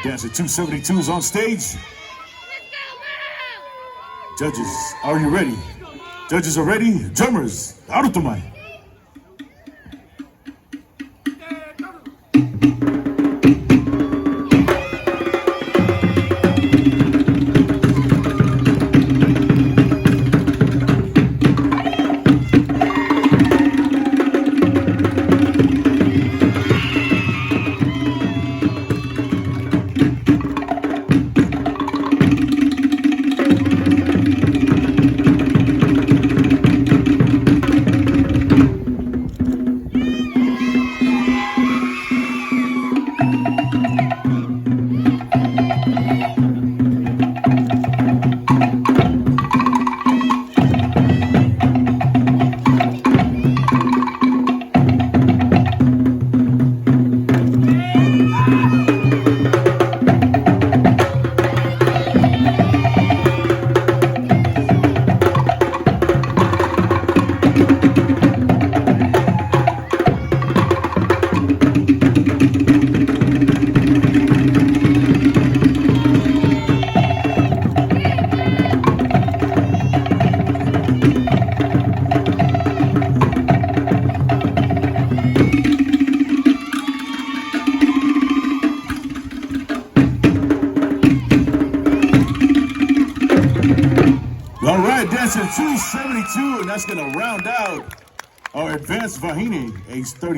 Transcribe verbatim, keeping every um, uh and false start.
Dancer two seventy-two is on stage. Judges, are you ready? Judges are ready. Drummers, ʻaroto mai. All right, dancer two seventy-two, and that's gonna round out our advanced vahine, age thirty.